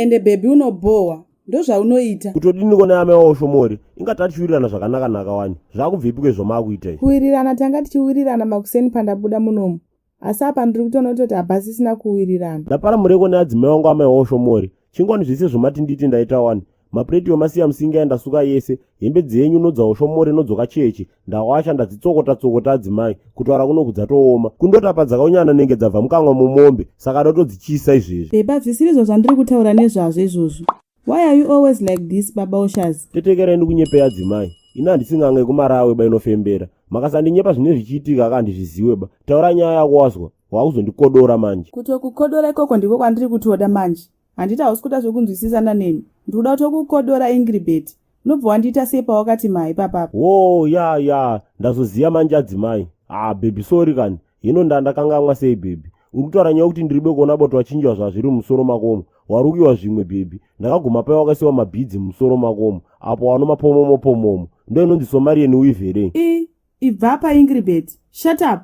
Ende bhebhi unobhohwa, ndozvaunoita. Kutodiniko naamai waoshomori? Inga tatichiwirirana zvakanaka-naka wani. Zvakubvepi kwezvamaakuita izvi? Kuwirirana tanga tichiwirirana makuseni pandabuda munomu. Asi apa ndiri kutoona kutoti hapasisina kuwirirana. Ndapara mureko neadzimai wangu amai waoshomori. Chingwani zvese zvomati nditi ndaita wani. Mapureti yomasiya musinga yandasuka yese, hembe dzenyu nodzaoshomori nodzoka chechi. Ndawasha ndadzitsokota tsokota adzimai, kutaura kuno dzatooma. Kundotapa dzakaunyana nenge dzabva mukanwa momombe, saka ndotodzichisa izvezvi. Bhebha zvisiri zvandiri kutaura nezvazvo izvozvo. Why are you always like this, baba Oshazi? Tetekerai ndikunyepei adzimai. Ini handisi n'anga yekumarawe ba inofembera. Makasandinyepa zvine zvichiitika aka handizviziwe ba. Taura nyaya yako wazwa. Wakuzondikodora manje. Kutokukodora ikoko ndiko kwandiri kutoda manje. Handiti hausi kuda zvekunzwisisana neni. Ndiri kuda kutokukodora Ingribet. Unobva wandiita sei pawakati mhai papapo? Oh, ya ya, ndazoziya manje adzimai. Ah, baby sorry kani. Hino ndandakangamwa sei baby. Uri kutaura nyaya yekuti ndiribe kuona boto wachinjwa zvazviri mumusoro makomo. Warukiwa zvimwe baby. Ndakaguma paya wakaisiwa mabhidzi mumusoro makomo. Apo wano mapomomo pomomo. Ndo inonzi Somalian weave here? I, ibva Ingribet. Shut up.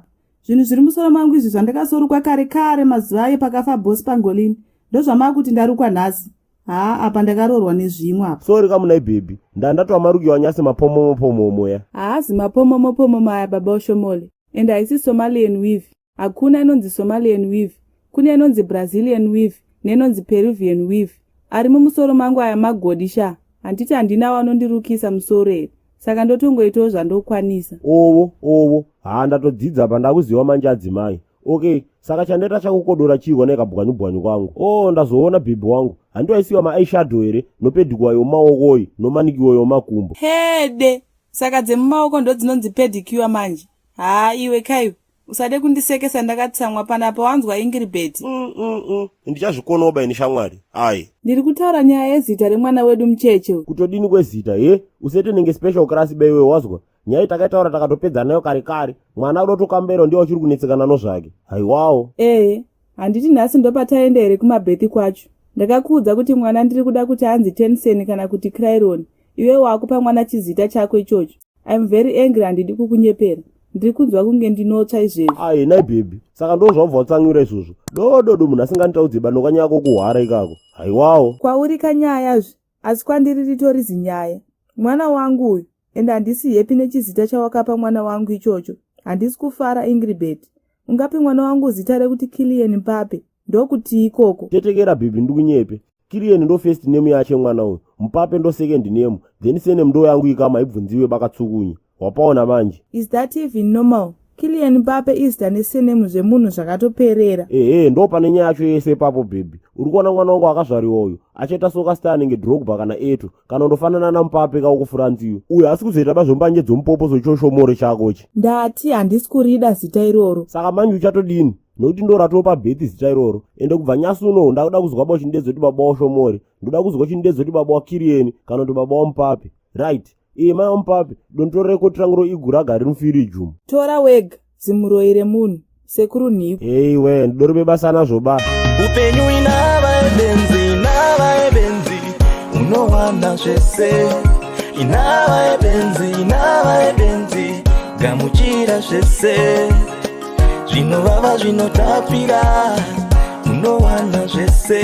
Zvinhu zviri musoro mangu izvi zvandakasorukwa kare kare mazuva aye pakafa boss pangolini. Ndozvamakuti ndarukwa nhasi. Haa apa ndakaroorwa nezvimwe apa. Sorry kamunai baby. Ndandatwa marukiwa nyasi mapomomo pomomo ya. Haazi mapomomo pomomo aya baba Oshomole. And haisi Somalian weave. Hakuna inonzi Somalian weave. Kune inonzi Brazilian weave nenonzi Peruvian weave. Ari mumusoro mangu aya magodi sha. Handiti handina wanondirukisa musoro here. Saka ndotongoitawo zvandokwanisa. Owo, owo. Haa ndatodzidza apa ndakuziva manje adzimai. Okay, saka chandaita chakukodora chiiko nekabwanyu bwanyu kwangu. Oh, ndazoona bhebhi wangu. Handiwaisiwa ma eyeshadow here nopedicure yomaokoi nomanicure yomakumbo. Hede, saka dzemumaoko ndodzinonzi pedicure manje. Haa iwe kaiwe, usade kundisekesa ndakatsamwa panapa wanzwa Ingribet. Ndichazvikonoba ini shamwari. Ai. Ndiri kutaura nyaya yezita remwana wedu mucheche. Kutodini kwezita he? Usete nenge special class beiwe wazwa. Nyaya takaitaura takatopedza nayo kare kare. Mwana akutokambero ndiye uchiri kunetsekana nozvake. Haiwawo. Ehe, handiti nhasi ndopataenda here kumabhethi kwacho. Ndakakuudza kuti mwana ndiri kuda kuti anzi Tensen kana kuti Cryron. Iwe wakupa mwana chizita chako ichocho. I'm very angry handidi kukunyepera. Ndiri kunzwa kunge ndinotsva izvezvi. Ai nai baby. Saka ndo zvabva watsamwira izvozvo. Dododo munhu asinganditaudze bano kanyaya kokuhwara ikako. Haiwawo. Kwauri kanyaya zve, asi kwandiri ritori zinyaya. Mwana wangu uyu, ende handisi happy nechizita chawakapa mwana wangu ichocho. Handisi kufara Ingribet. Ungape mwana wangu zita rekuti Kylian Mbappe. Ndokuti ikoko. Tetekera baby ndikunyepe. Kylian ndo first name yache mwana uyu. Mbappe ndo second name. Then surname ndo yangu ikama ibvunziwe bakatsukunye. Wapaona manje. Is that even normal? Kylian Mbappe izita nesurname zvemunhu zvakatoperera. Ehe, ndo pane nyaya yacho yese ipapo baby. Uri kuona mwana wangu akazvariwa uyu. Achaita soccer star anenge Drogba kana Eto. Kana undofanana naMbappe ka kuFrance uyu. Uyu haasi kuzoita bazvombanje dzomupopo sochoshomore chakochi. Ndati handisi kurida zita iroro. Saka manje uchatodini? Nokuti ndo ratopa Beth zita iroro. Ende kubva nyasi unowu ndakuda kuzwa ba uchindidedzo kuti baba waShomore. Ndoda kuzwa uchindidedzo kuti baba waKirieni kana kuti baba waMbappe. Right. Iye mai waMbappe, donditorere koti rangu roigura riri mufiriji umu. Tora wega zimuroyi remunhu. Sekuru nhiko. Hey we, ndidoribe basa nazvo ba. Upenyu inava yebenzi, inava yebenzi, unowana zvese. Inava yebenzi, inava yebenzi, gamuchira zvese. Zvinovava zvinotapira, unowana zvese.